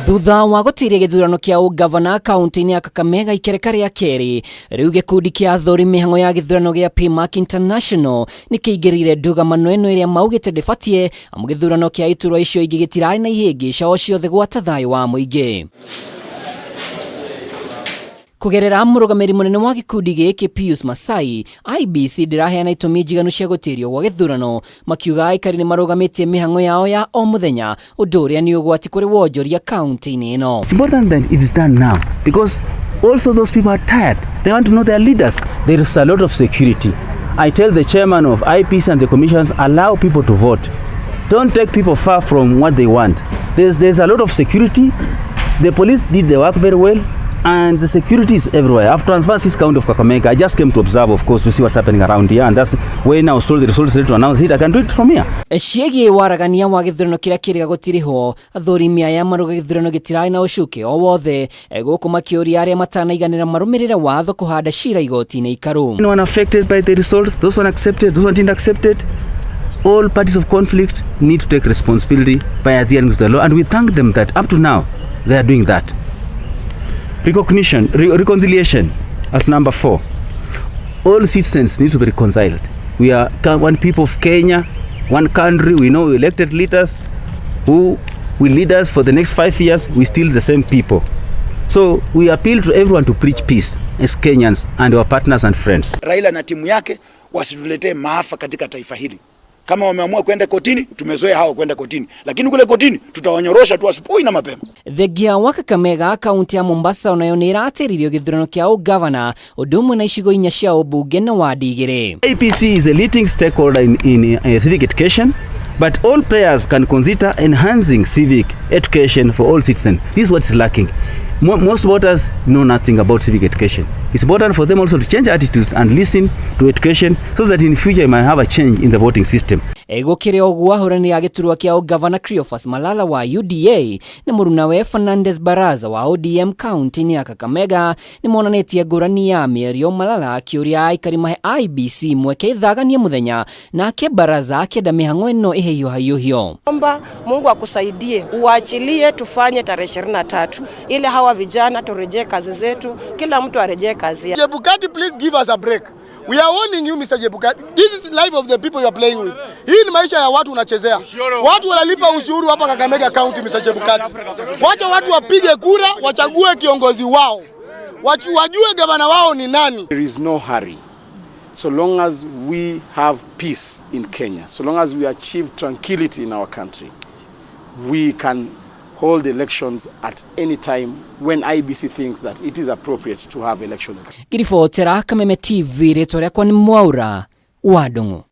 Thutha wa gũtĩria gĩthurano kĩa ũgavana kaunti-inĩ ya Kakamega ikereka rĩa kerĩ, rĩu gĩkundi kĩa athũri mĩhang'o ya gĩthurano gĩa PMAC International nĩ kĩingĩrĩire ndũgamano ĩno ĩrĩa maugĩte ndĩbatiĩ, amu gĩthurano kĩa iturwa icio ingĩ gĩtirarĩ na ihĩngĩca o ciothe gwata thayũ wa mũingĩ. Kũgerera mũrũgamĩrĩri mũnene wa gĩkundi gĩkĩ Pius Masai, IEBC ndĩraheana itũmi njiganu cia gũtĩrio gwa gĩthurano, makiuga aikari nĩ marũgamĩtie mĩhang'o yao ya o mũthenya, ũndũ ũrĩa nĩ ũgwati kũrĩ wonjoria kaunti-inĩ ĩno. It's important that it is done now because also those people are tired. They want to know their leaders. There is a lot of security. I tell the chairman of IEBC and the commissions, allow people to vote. Don't take people far from what they want. There's a lot of security. The police did their work very well, and the security is everywhere. I've transferred this county of Kakamega. I just came to observe, of course, to see what's happening around here, and that's when I was told the results ready to announce it. I can do it from here. Ciĩgiĩ waragania wa gĩthurano kĩrĩa kĩrĩga gũtirĩhwo, athũrimi aya marauga gĩthurano gĩtirarĩ na ũcuke o wothe, gũkũ makĩũria arĩa matanaiganĩra marũmĩrĩre watho kũhanda cira igoti-inĩ ikaru. Anyone affected by the results, those one accepted, those one didn't accept it, all parties of conflict need to take responsibility by adhering to the law, and we thank them that up to now they are doing that. Recognition, reconciliation as number 4. All citizens need to be reconciled. We are one people of Kenya, one country. We know we elected leaders who will lead us for the next 5 years. We still the same people. So we appeal to everyone to preach peace as Kenyans and our partners and friends. Raila na timu yake wasituletee maafa katika taifa hili. Kama wameamua kwenda kotini, tumezoea hao kwenda kotini, lakini kule kotini tutawanyorosha tu asubuhi na mapema. Thengia wa Kakamega, kaunti ya Mombasa onayo nĩ ĩratĩririo gĩthurano kĩa ũgavana ũndũ ũmwe na icigo inya cia ũmbunge na wadi igĩrĩ. IEBC is a leading stakeholder in civic education, but all players can consider enhancing civic education for all citizens. This is what is lacking. Most voters know nothing about civic education. It's important for them also to change attitudes and listen to education so that in future you might have a change in the voting system. Gũkĩrĩ ũguo, ahũranĩri a gĩturwa kĩa ũgavana Cleophas Malala wa UDA na mũrunawe Fernandes Baraza wa ODM kaunti-inĩ ya Kakamega nĩ monanĩtie ngũrani ya mĩario, Malala akĩũria aikari mahe IEBC mweke ĩthaganie mũthenya, nake Baraza akĩenda mĩhang'o ĩno ĩhĩhiũhahiũhio. Omba Mungu akusaidie, uachilie tufanye tarehe 23 ili hawa vijana turejee kazi zetu, kila mtu arejee kazi yake. Chebukati, please give us a break. We are warning you, Mr. Chebukati. This is life of the people you are playing with. Hii ni maisha ya watu unachezea. Watu wanalipa ushuru hapa Kakamega County, Mr. Chebukati. Wacha watu wapige kura, wachague kiongozi wao. Wajue gavana wao ni nani. There is no hurry. So long as we have peace in Kenya, so long as we achieve tranquility in our country, we can hold elections at any time when IEBC thinks that it is appropriate to have elections. Ngiribotera Kameme TV, rĩtwa rĩakwa nĩ Mwaura wa Ndung'u.